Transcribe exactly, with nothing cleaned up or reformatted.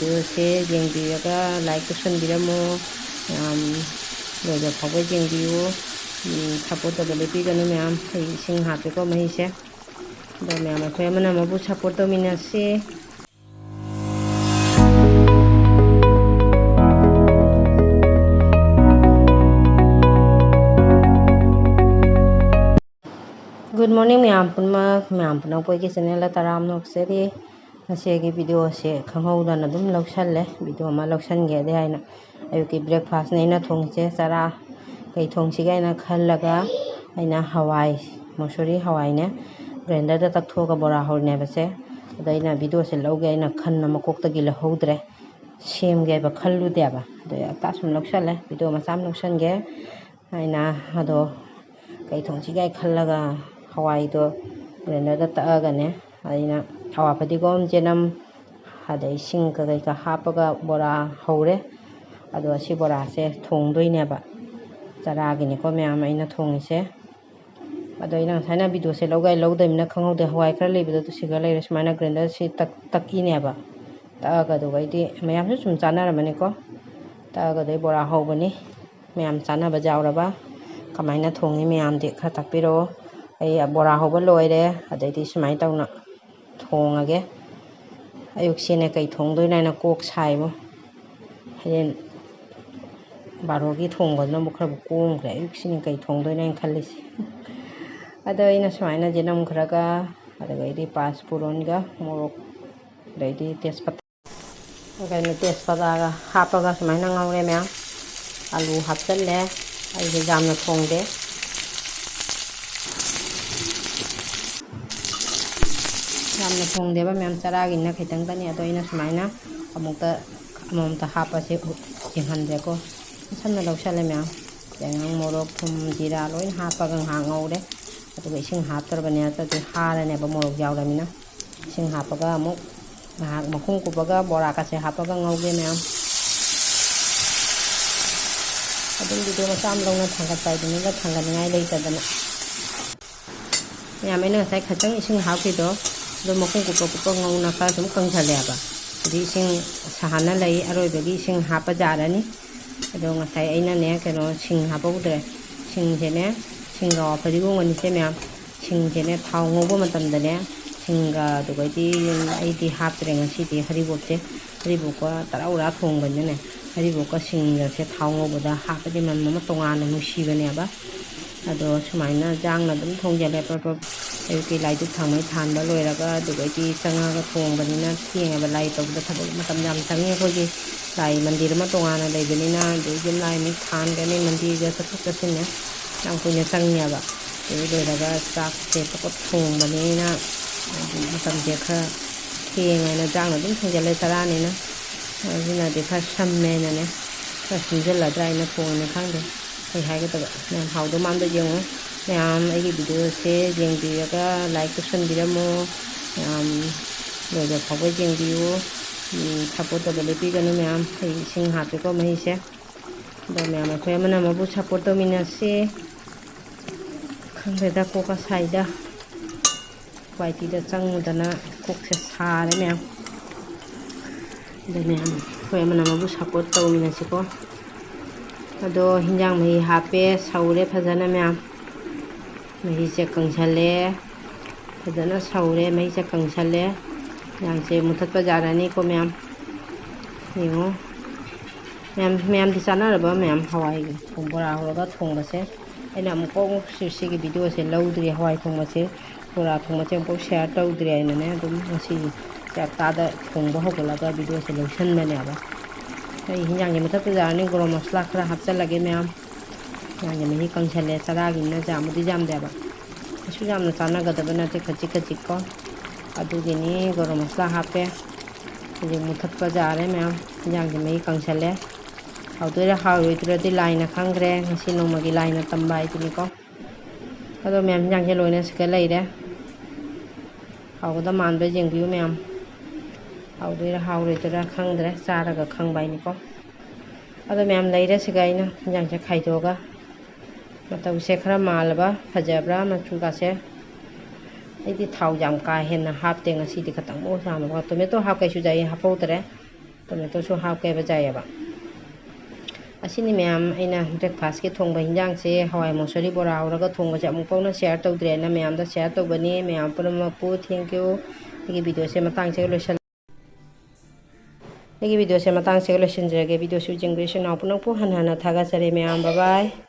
ꯚꯤꯗꯤꯑꯣꯁꯦ ꯌꯦꯡꯕꯤꯔꯒ ꯂꯥꯏꯛ ꯇꯧꯁꯟꯕꯤꯔꯝꯃꯣ꯫ ꯃꯌꯥꯝ ꯂꯣꯏꯕ ꯐꯥꯎꯕ ꯌꯦꯡꯕꯤꯌꯨ꯫ ꯎꯝ, ꯁꯞꯄꯣꯔꯠ ꯇꯧꯕ ꯂꯦꯞꯄꯤꯒꯅꯨ ꯃꯌꯥꯝ꯫ ꯑꯩ ꯏꯁꯤꯡ ꯍꯥꯞꯄꯦꯀꯣ ꯃꯍꯤꯁꯦ꯫ ꯑꯗꯣ ꯃꯌꯥꯝ ꯑꯩꯈꯣꯏ ꯑꯃꯅ ꯑꯃꯕꯨ ꯁꯞꯄꯣꯔꯠ ꯇꯧꯃꯤꯟꯅꯁꯤ꯫ Good morning ꯃꯌꯥꯝ ꯄꯨꯝꯅꯃꯛ꯫ ꯃꯌꯥꯝ ꯄꯨꯝꯅꯃꯛꯄꯨ ꯑꯩꯒꯤ ꯆꯦꯅꯦꯜꯗ ꯇꯔꯥꯝꯅ ꯑꯣꯛꯆꯔꯤ꯫ ꯉꯁꯤ ꯑꯩꯒꯤ ꯚꯤꯗꯤꯑꯣꯁꯦ ꯈꯪꯍꯧꯗꯅ ꯑꯗꯨꯝ ꯂꯧꯁꯜꯂꯦ, ꯚꯤꯗꯤꯑꯣ ꯑꯃ ꯂꯧꯁꯟꯒꯦꯗꯤ ꯍꯥꯏꯅ꯫ ꯑꯌꯨꯛꯀꯤ ꯕ꯭ꯔꯦꯛꯐꯥꯁꯅꯦ ꯑꯩꯅ ꯊꯣꯡꯉꯤꯁꯦ, ꯆꯔꯥ ꯀꯩ ꯊꯣꯡꯁꯤꯒꯦ ꯍꯥꯏꯅ ꯈꯜꯂꯒ ꯑꯩꯅ ꯍꯋꯥꯏ, ꯃꯨꯁꯨꯔꯤ ꯍꯋꯥꯏꯅꯦ, ꯒ꯭ꯔꯥꯏꯟꯗꯔꯗ ꯇꯛꯊꯣꯛꯑꯒ ꯕꯣꯔꯥ ꯍꯧꯔꯤꯅꯦꯕꯁꯦ꯫ ꯑꯗꯣ ꯑꯩꯅ ꯚꯤꯗꯤꯑꯣꯁꯦ ꯂꯧꯒꯦ ꯍꯥꯏꯅ ꯈꯟꯕ ꯃꯀꯣꯛꯇꯒꯤ ꯂꯧꯍꯧꯗ꯭ꯔꯦ, ꯁꯦꯝꯒꯦ ꯍꯥꯏꯕ ꯈꯜꯂꯨꯗꯦꯕ꯫ ꯑꯗꯣ ꯑꯇꯥ ꯁꯨꯝ ꯂꯧꯁꯜꯂꯦ, ꯚꯤꯗꯤꯑꯣ ꯃꯆꯥ ꯑꯃ ꯂꯧꯁꯟꯒꯦ ꯍꯥꯏꯅ꯫ ꯑꯗꯣ ꯀꯩ ꯊꯣꯡꯁꯤꯒꯦ ꯈꯜꯂꯒ ꯍꯋꯥꯏꯗꯣ ꯒ꯭ꯔꯥꯏꯟꯗꯔꯗ ꯇꯛꯑꯒꯅꯦ, ꯑꯩꯅ ꯍꯋꯥ ꯐꯗꯤꯒꯣꯝ, ꯆꯅꯝ, ꯑꯗꯩ ꯏꯁꯤꯡ ꯀꯩꯀꯥ ꯍꯥꯞꯄꯒ ꯕꯣꯔꯥ ꯍꯧꯔꯦ꯫ ꯑꯗꯣ ꯑꯁꯤ ꯕꯣꯔꯥꯁꯦ ꯊꯣꯡꯗꯣꯏꯅꯦꯕ, ꯆꯔꯥꯒꯤꯅꯤꯀꯣ ꯃꯌꯥꯝ ꯑꯩꯅ ꯊꯣꯡꯉꯤꯁꯦ꯫ ꯑꯗꯣ ꯑꯩꯅ ꯉꯁꯥꯏꯅ ꯚꯤꯗꯤꯑꯣꯁꯦ ꯂꯧꯒꯦ ꯂꯧꯗꯕꯅꯤꯅ ꯈꯪꯍꯧꯗꯦ, ꯍꯋꯥꯏ ꯈꯔ ꯂꯩꯕꯗꯣ ꯑꯗꯨ ꯁꯤꯒ ꯂꯩꯔꯦ꯫ ꯁꯨꯃꯥꯏꯅ ꯒ꯭ꯔꯥꯏꯟꯗꯔꯁꯤ ꯇꯛ-, ꯇꯛꯏꯅꯦꯕ꯫ ꯇꯛꯑꯒ ꯑꯗꯨꯒ ꯑꯩꯗꯤ ꯃꯌꯥꯝꯁꯨ ꯁꯨꯝ ꯆꯥꯅꯔꯝꯃꯅꯤꯀꯣ꯫ ꯇꯛꯑꯒ ꯑꯗꯩ ꯕꯣꯔꯥ ꯍꯧꯕꯅꯤ꯫ ꯃꯌꯥꯝ ꯆꯥꯅꯕ ꯌꯥꯎꯔꯕ꯫ ꯀꯃꯥꯏꯅ ꯊꯣꯡꯉꯤ ꯃꯌꯥꯝꯗꯤ ꯈꯔ ꯇꯥꯛꯄꯤꯔꯛꯑꯣ꯫ ꯑꯩ ꯕꯣꯔꯥ ꯍꯧꯕ ꯂꯣꯏꯔꯦ꯫ ꯑꯗꯩꯗꯤ ꯁꯨꯃꯥꯏꯅ ꯇꯧꯅ ꯊꯣꯡꯉꯒꯦ꯫ ꯑꯌꯨꯛꯁꯤꯅ ꯀꯩ ꯊꯣꯡꯗꯣꯏꯅꯣ ꯍꯥꯏꯅ ꯀꯣꯛ ꯁꯥꯏꯕꯨ꯫ ꯍꯌꯦꯡ ꯕꯥꯔꯣꯒꯤ ꯊꯣꯡꯕꯗꯨꯅꯕꯨ ꯈꯔꯕꯨ ꯀꯣꯝꯈ꯭ꯔꯦ꯫ ꯑꯌꯨꯛꯁꯤꯅ ꯀꯩ ꯊꯣꯡꯗꯣꯏꯅꯣ ꯍꯥꯏꯅ ꯈꯜꯂꯤꯁꯦ꯫ ꯑꯗꯣ ꯑꯩꯅ ꯁꯨꯃꯥꯏꯅ ꯌꯦꯅꯝ ꯈꯔꯒ, ꯑꯗꯨꯗꯒꯤꯗꯤ ꯄꯥꯁ ꯐꯨꯔꯣꯟꯒ, ꯃꯣꯔꯣꯛ, ꯑꯗꯩꯗꯤ ꯇꯦꯖꯄꯇꯥ, ꯀꯩꯅꯣ, ꯇꯦꯖꯄꯇꯥꯒ ꯍꯥꯞꯄꯒ ꯁꯨꯃꯥꯏꯅ ꯉꯧꯔꯦ ꯃꯌꯥꯝ꯫ ꯑꯂꯨ ꯍꯥꯞꯆꯜꯂꯦ꯫ ꯑꯩꯁꯦ ꯌꯥꯝꯅ ꯊꯣꯡꯗꯦ꯫ ꯌꯥꯝꯅ ꯊꯣꯡꯗꯦꯕ ꯃꯌꯥꯝ, ꯆꯔꯥꯒꯤꯅ ꯈꯤꯇꯪꯗꯅꯤ꯫ ꯑꯗꯣ ꯑꯩꯅ ꯁꯨꯃꯥꯏꯅ ꯑꯃꯨꯛꯇ ꯑꯃꯃꯝꯇ ꯍꯥꯞꯄꯁꯦ ꯌꯦꯡꯍꯟꯗ꯭ꯔꯦꯀꯣ꯫ ꯁꯝꯅ ꯂꯧꯁꯜꯂꯦ ꯃꯌꯥꯝ꯫ ꯌꯥꯏꯉꯪ, ꯃꯣꯔꯣꯛ, ꯊꯨꯝ, ꯖꯤꯔꯥ ꯂꯣꯏꯅ ꯍꯥꯞꯄꯒ ꯉꯥꯏꯍꯥꯛ ꯉꯧꯔꯦ꯫ ꯑꯗꯨꯒ ꯏꯁꯤꯡ ꯍꯥꯞꯇ꯭ꯔꯕꯅꯦ, ꯅꯠꯇ꯭ꯔꯗꯤ ꯍꯥꯔꯅꯦꯕ ꯃꯣꯔꯣꯛ ꯌꯥꯎꯔꯃꯤꯅ꯫ ꯏꯁꯤꯡ ꯍꯥꯞꯄꯒ ꯑꯃꯨꯛ ꯉꯥꯏꯍꯥꯛ ꯃꯈꯨꯝ ꯀꯨꯞꯄꯒ ꯕꯣꯔꯥꯀꯁꯦ ꯍꯥꯞꯄꯒ ꯉꯧꯒꯦ ꯃꯌꯥꯝ꯫ ꯑꯗꯨꯝ ꯚꯤꯗꯤꯑꯣ ꯃꯆꯥ ꯑꯃ ꯂꯧꯅ ꯊꯥꯡꯒꯠꯄ ꯍꯥꯏꯗꯨꯅꯤꯗ, ꯊꯥꯡꯒꯠꯅꯤꯡꯉꯥꯏ ꯂꯩꯇꯗꯅ꯫ ꯃꯌꯥꯝ, ꯑꯩꯅ ꯉꯁꯥꯏ ꯈꯤꯇꯪ ꯏꯁꯤꯡ ꯍꯥꯞꯈꯤꯗꯣ, ꯑꯗꯨꯝ ꯃꯈꯨꯝ ꯀꯨꯞꯄ ꯀꯨꯞꯄ ꯉꯧꯅ ꯈꯔ ꯁꯨꯝ ꯀꯪꯁꯜꯂꯦꯕ꯫ ꯍꯧꯖꯤꯛ ꯏꯁꯤꯡ ꯁꯥꯍꯟꯅ ꯂꯩ, ꯑꯔꯣꯏꯕꯒꯤ ꯏꯁꯤꯡ ꯍꯥꯞꯄ ꯌꯥꯔꯅꯤ꯫ ꯑꯗꯣ ꯉꯁꯥꯏ ꯑꯩꯅꯅꯦ, ꯀꯩꯅꯣ, ꯁꯤꯡ ꯍꯥꯞꯄꯧꯗ꯭ꯔꯦ꯫ ꯁꯤꯡꯁꯦꯅꯦ, ꯁꯤꯡꯒ ꯐꯗꯤꯒꯣꯝꯒꯅꯤꯁꯦ ꯃꯌꯥꯝ꯫ ꯁꯤꯡꯁꯦꯅꯦ, ꯊꯥꯎ ꯉꯧꯕ ꯃꯇꯝꯗꯅꯦ, ꯁꯤꯡꯒ ꯑꯗꯨꯒꯩꯗꯤ ꯑꯩꯗꯤ ꯍꯥꯞꯇ꯭ꯔꯦ ꯉꯁꯤꯗꯤ ꯍꯔꯤꯕꯣꯞꯁꯦ꯫ ꯍꯔꯤꯕꯣꯞꯀ ꯇꯔꯥ ꯎꯔꯥ ꯊꯣꯡꯕꯅꯤꯅꯅꯦ, ꯍꯔꯤꯕꯣꯞꯀ ꯁꯤꯡꯒꯁꯦ ꯊꯥꯎ ꯉꯧꯕꯗ ꯍꯥꯞꯄꯗꯤ ꯃꯅꯝ ꯑꯃ ꯇꯣꯉꯥꯟꯅ ꯅꯨꯡꯁꯤꯕꯅꯦꯕ꯫ ꯑꯗꯣ ꯁꯨꯃꯥꯏꯅ ꯆꯥꯡꯅ ꯑꯗꯨꯝ ꯊꯣꯡꯖꯜꯂꯦ꯫ ꯄ꯭ꯔꯞ ꯄ꯭ꯔꯞ ꯑꯌꯨꯛꯀꯤ ꯂꯥꯏ ꯙꯨꯛ ꯊꯥꯡꯃꯩ ꯊꯥꯟꯕ ꯂꯣꯏꯔꯒ, ꯑꯗꯨꯒꯩꯗꯤ ꯆꯪꯉꯒ ꯊꯣꯡꯕꯅꯤꯅ ꯊꯦꯡꯉꯦꯕ, ꯂꯥꯏ ꯇꯧꯕꯗ ꯊꯕꯛ ꯃꯇꯝ ꯌꯥꯝ ꯆꯪꯉꯤ꯫ ꯑꯩꯈꯣꯏꯒꯤ ꯂꯥꯏ ꯃꯟꯗꯤꯔ ꯑꯃ ꯇꯣꯉꯥꯟꯅ ꯂꯩꯕꯅꯤꯅ, ꯑꯗꯩ ꯌꯨꯝ ꯂꯥꯏ ꯑꯃꯨꯛ ꯊꯥꯟꯒꯅꯤ, ꯃꯟꯗꯤꯔꯗ ꯆꯠꯊꯣꯛ ꯆꯠꯁꯤꯟꯅꯦ ꯌꯥꯝ ꯀꯨꯏꯅ ꯆꯪꯉꯦꯕ꯫ ꯑꯗꯨ ꯂꯣꯏꯔꯒ ꯆꯥꯛꯁꯦ ꯄꯞ ꯄꯞ ꯊꯣꯡꯕꯅꯤꯅ, ꯍꯥꯏꯗꯤ ꯃꯇꯝꯁꯦ ꯈꯔ ꯊꯦꯡꯉꯦꯅ ꯆꯥꯛꯅ ꯑꯗꯨꯝ ꯊꯣꯡꯖꯜꯂꯦ, ꯆꯔꯥꯅꯤꯅ꯫ ꯑꯗꯨꯅꯗꯤ ꯈꯔ ꯁꯝꯃꯦꯅꯅꯦ, ꯈꯔ ꯁꯝꯖꯜꯂꯗ꯭ꯔꯥ ꯍꯥꯏꯅ ꯊꯣꯡꯉꯤꯅꯦ, ꯈꯪꯗꯦ ꯀꯩ ꯍꯥꯏꯒꯗꯕ꯫ ꯌꯥꯝ ꯍꯥꯎꯗꯧ ꯃꯥꯟꯕ ꯌꯦꯡꯉꯨ꯫ ꯃꯌꯥꯝ ꯑꯩꯒꯤ videoꯁꯦ ꯌꯦꯡꯕꯤꯔꯒ like ꯇꯧꯁꯟꯕꯤꯔꯝꯃꯣ꯫ ꯃꯌꯥꯝ ꯂꯣꯏꯕ ꯐꯥꯎꯕ ꯌꯦꯡꯕꯤꯌꯨ꯫ ꯎꯝ, support ꯇꯧꯕ ꯂꯦꯞꯄꯤꯒꯅꯨ ꯃꯌꯥꯝ꯫ ꯑꯩ ꯏꯁꯤꯡ ꯍꯥꯞꯄꯦꯀꯣ ꯃꯍꯤꯁꯦ꯫ ꯑꯗꯣ ꯃꯌꯥꯝ ꯑꯩꯈꯣꯏ ꯑꯃꯅ ꯑꯃꯕꯨ support ꯇꯧꯃꯤꯟꯅꯁꯤ꯫ ꯈꯪꯗ꯭ꯔꯦꯗ, ꯀꯣꯛꯀ ꯁꯥꯏꯗ꯫ ꯋꯥꯏꯇꯤꯗ ꯆꯪꯉꯨꯗꯅ ꯀꯣꯛꯁꯦ ꯁꯥꯔꯦ ꯃꯌꯥꯝ꯫ ꯑꯗꯣ ꯃꯌꯥꯝ ꯑꯩꯈꯣꯏ ꯑꯃꯅ ꯑꯃꯕꯨ support ꯇꯧꯃꯤꯟꯅꯁꯤꯀꯣ꯫ ꯑꯗꯣ ꯍꯤꯟꯖꯥꯡ ꯃꯍꯤ ꯍꯥꯞꯄꯦ, ꯁꯧꯔꯦ ꯐꯖꯅ ꯃꯌꯥꯝ꯫ ꯃꯍꯤꯁꯦ ꯀꯪꯁꯜꯂꯦ, ꯐꯖꯅ ꯁꯧꯔꯦ, ꯃꯍꯤꯁꯦ ꯀꯪꯁꯜꯂꯦ꯫ ꯃꯌꯥꯝꯁꯦ ꯃꯨꯊꯠꯄ ꯌꯥꯔꯅꯤꯀꯣ ꯃꯌꯥꯝ꯫ ꯌꯦꯡꯉꯣ꯫ ꯃꯌꯥꯝ, ꯃꯌꯥꯝꯗꯤ ꯆꯥꯅꯔꯕ ꯃꯌꯥꯝ ꯍꯋꯥꯏ ꯊꯣꯡ-, ꯕꯣꯔꯥ ꯍꯧꯔꯒ ꯊꯣꯡꯕꯁꯦ꯫ ꯑꯩꯅ ꯑꯃꯨꯛꯐꯥꯎ ꯁꯤ-, ꯁꯤꯒꯤ videoꯁꯦ ꯂꯧꯗ꯭ꯔꯤ, ꯍꯋꯥꯏ ꯊꯣꯡꯕꯁꯦ, ꯕꯣꯔꯥ ꯊꯣꯡꯕꯁꯦ ꯑꯃꯨꯛꯐꯥꯎ share ꯇꯧꯗ꯭ꯔꯤ ꯍꯥꯏꯅꯅꯦ, ꯑꯗꯨꯝ ꯉꯁꯤ ꯆꯞ ꯆꯥꯗ ꯊꯣꯡꯕ ꯍꯧꯒꯠꯂꯒ videoꯁꯦ ꯂꯧꯁꯟꯕꯅꯦꯕ꯫ ꯑꯩ ꯍꯤꯟꯖꯥꯡꯁꯦ ꯃꯊꯛꯇ ꯌꯥꯔꯅꯤ, ꯒꯔꯝ ꯃꯁꯂꯥ ꯈꯔ ꯍꯥꯞꯆꯜꯂꯒꯦ ꯃꯌꯥꯝ꯫ ꯍꯤꯟꯖꯥꯡꯁꯦ ꯃꯍꯤ ꯀꯪꯁꯜꯂꯦ, ꯆꯔꯥꯒꯤꯅꯤꯅ ꯌꯥꯝꯕꯨꯗꯤ ꯌꯥꯝꯗꯦꯕ, ꯀꯩꯁꯨ ꯌꯥꯝꯅ ꯆꯥꯟꯅꯒꯗꯕ ꯅꯠꯇꯦ, ꯈꯖꯤꯛ ꯈꯖꯤꯛ ꯀꯣ꯫ ꯑꯗꯨꯒꯤꯅꯤ ꯒꯔꯝ ꯃꯁꯂꯥ ꯍꯥꯞꯄꯦ꯫ ꯍꯧꯖꯤꯛ ꯃꯨꯊꯠꯄ ꯌꯥꯔꯦ ꯃꯌꯥꯝ, ꯍꯤꯟꯖꯥꯡꯁꯦ ꯃꯍꯤ ꯀꯪꯁꯜꯂꯦ꯫ ꯍꯥꯎꯗꯣꯏꯔꯥ ꯍꯥꯎꯔꯣꯏꯗ꯭ꯔꯗꯤ ꯂꯥꯏꯅ ꯈꯪꯈ꯭ꯔꯦ, ꯉꯁꯤ ꯅꯣꯡꯃꯒꯤ ꯂꯥꯏꯅ ꯇꯝꯕ ꯍꯥꯏꯗꯨꯅꯤꯀꯣ꯫ ꯑꯗꯣ ꯃꯌꯥꯝ, ꯍꯤꯟꯖꯥꯡꯁꯦ ꯂꯣꯏꯅ ꯁꯤꯒ ꯂꯩꯔꯦ꯫ ꯍꯥꯎꯒꯗ ꯃꯥꯟꯕ ꯌꯦꯡꯕꯤꯌꯨ ꯃꯌꯥꯝ꯫ ꯍꯥꯎꯗꯣꯏꯔꯥ ꯍꯥꯎꯔꯣꯏꯗꯣꯏꯔꯥ ꯈꯪꯗ꯭ꯔꯦ, ꯆꯥꯔꯒ ꯈꯪꯕ ꯍꯥꯏꯅꯤꯀꯣ꯫ ꯑꯗꯣ ꯃꯌꯥꯝ, ꯂꯩꯔꯦ ꯁꯤꯒ ꯑꯩꯅ ꯍꯤꯟꯖꯥꯡꯁꯦ ꯈꯥꯏꯗꯣꯛꯑꯒ꯫ ꯃꯇꯧꯁꯦ ꯈꯔ ꯃꯥꯜꯂꯕ, ꯐꯖꯕ꯭ꯔꯥ ꯃꯆꯨꯒꯥꯁꯦ? ꯑꯩꯗꯤ ꯊꯥꯎ ꯌꯥꯝ ꯀꯥ ꯍꯦꯟꯅ ꯍꯥꯞꯇꯦ ꯉꯁꯤꯗꯤ, ꯈꯇꯪ ꯃꯑꯣꯡ ꯆꯥꯝꯃꯒ꯫ ꯇꯣꯃꯦꯇꯣ ꯍꯥꯞꯀꯦꯁꯨ ꯌꯥꯏ, ꯍꯥꯞꯍꯧꯗ꯭ꯔꯦ꯫ ꯇꯣꯃꯦꯇꯣꯁꯨ ꯍꯥꯞꯀꯦ ꯍꯥꯏꯕ ꯌꯥꯏꯑꯕ꯫ ꯑꯁꯤꯅꯤ ꯃꯌꯥꯝ ꯑꯩꯅ breakfastꯀꯤ ꯊꯣꯡꯕ ꯍꯤꯟꯖꯥꯡꯁꯦ, ꯍꯋꯥꯏ ꯃꯨꯁꯣꯔꯤ ꯕꯣꯔꯥ ꯍꯧꯔꯒ ꯊꯣꯡꯕꯁꯦ ꯑꯃꯨꯛ ꯐꯥꯎꯅ share ꯇꯧꯗ꯭ꯔꯦꯅ ꯃꯌꯥꯝꯗ share ꯇꯧꯕꯅꯤ꯫ ꯃꯌꯥꯝ ꯄꯨꯝꯅꯃꯛꯄꯨ thank you꯫ ꯑꯩꯒꯤ videoꯁꯦ ꯃꯇꯥꯡꯁꯤꯒ ꯂꯣꯏꯁꯜ-, ꯑꯩꯒꯤ videoꯁꯦ ꯃꯇꯥꯡꯁꯤꯒ ꯂꯣꯏꯁꯤꯟꯖꯔꯒꯦ꯫ Videoꯁꯨ ꯌꯦꯡꯕꯤꯔꯤꯁꯤ ꯏꯅꯥꯎ ꯄꯨꯝꯅꯃꯛꯄꯨ ꯍꯟꯅ ꯍꯟꯅ ꯊꯥꯒꯠꯆꯔꯤ ꯃꯌꯥꯝ꯫ Bye bye꯫